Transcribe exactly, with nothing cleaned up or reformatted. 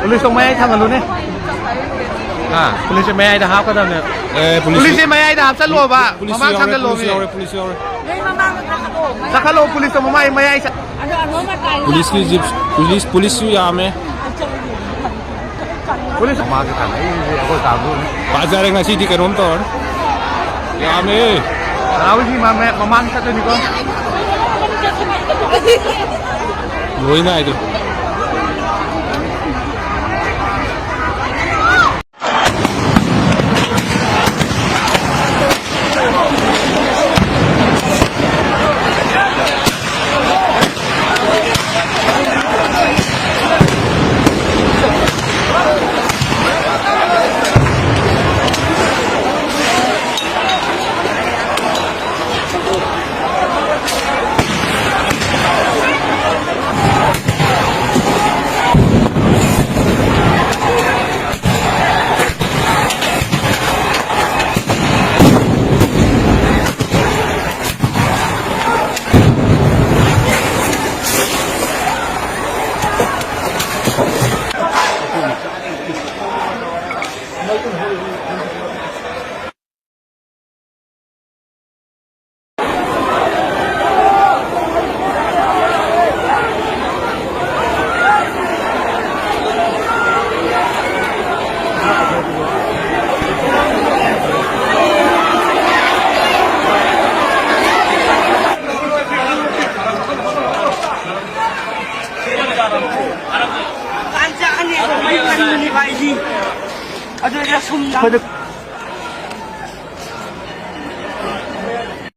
ꯄꯨꯂꯤꯁꯇꯣ ꯃꯌꯥꯏ ꯊꯥꯡꯍꯜꯂꯨꯅꯦ꯫ ꯍꯥ? ꯄꯨꯂꯤꯁꯁꯦ ꯃꯌꯥꯏꯗ ꯍꯥꯞꯀꯗꯕꯅꯦ꯫ ꯑꯦ, ꯄꯨꯂꯤꯁ, ꯄꯨꯂꯤꯁꯁꯦ ꯃꯌꯥꯏꯗ ꯍꯥꯞꯆꯜꯂꯣꯕ꯫ ꯄꯨꯂꯤꯁꯁꯨ ꯃꯃꯥꯡ ꯌꯥꯎꯔꯦ, ꯊꯥꯡꯖꯜꯂꯣꯃꯤ꯫ ꯄꯨꯂꯤꯁꯁꯨ ꯌꯥꯎꯔꯦ, ꯄꯨꯂꯤꯁꯁꯨ ꯌꯥꯎꯔꯦ꯫ ꯆꯈꯠꯂꯣ, ꯄꯨꯂꯤꯁꯇꯣ ꯃꯃꯥꯏ ꯃꯌꯥꯏ ꯆꯠ-, ꯄꯨꯂꯤꯁꯀꯤ ꯖꯤꯞ, ꯄꯨꯂꯤꯁ, ꯄꯨꯂꯤꯁꯁꯨ ꯌꯥꯝꯃꯦ꯫ ꯄꯨꯂꯤꯁ ꯃꯃꯥꯡꯗ ꯊꯥꯡꯉꯛꯏꯁꯦ ꯑꯩꯈꯣꯏ ꯀꯥꯡꯕꯨꯅꯤ꯫ ꯐꯖꯔꯦ, ꯉꯁꯤꯗꯤ ꯀꯩꯅꯣꯝ ꯇꯧꯔꯅꯤ꯫ ꯌꯥꯝꯃꯦ꯫ ꯍꯔꯥꯎꯖꯤ ꯃꯃꯥ-, ꯃꯃꯥꯡ ꯆꯠꯇꯣꯏꯅꯤꯀꯣ꯫ ꯂꯣꯏ ꯅꯥꯏꯗꯣ꯫ ꯑꯩꯈꯣꯏꯗ